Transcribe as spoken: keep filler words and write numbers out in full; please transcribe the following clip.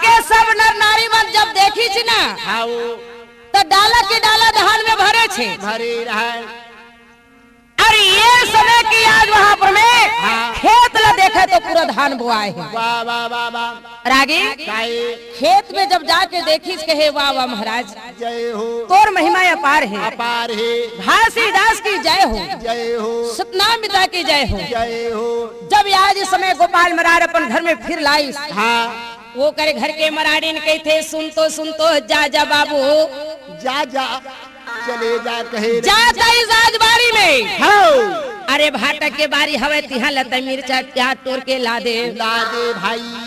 ये सब नर नारी मन जब देखिस ना, हाँ, वो त डाला के डाला धान में भरे छे। भरे रहय। अरे ये समय की आज वहां पर में हाँ। खेत ला देखे तो पूरा धान बोआए हे। वाह, वाह, वाह, वाह। रागी काई? खेत में जब जाके देखिस, कहे, "वाह, वाह महाराज, जय हो। तोर महिमा अपार हे। अपार हे। घासीदास की जय हो। जय हो। सतनाम पिता की जय हो।" जय हो। जब आज इस समय गोपाल मरार अपन घर में फिर लाइस, हाँ। वो करे घर के मरारिन कहिथे, "सुन तो, सुन तो, जा, जा बाबू। जा, जा, चले जा," कहे रे। जा, जा इस आज बारी में। हाँ। अरे भाटक के बारी हवे, तिहां लता मिर्चा प्याज टोर के ला दे। ला दे भाई।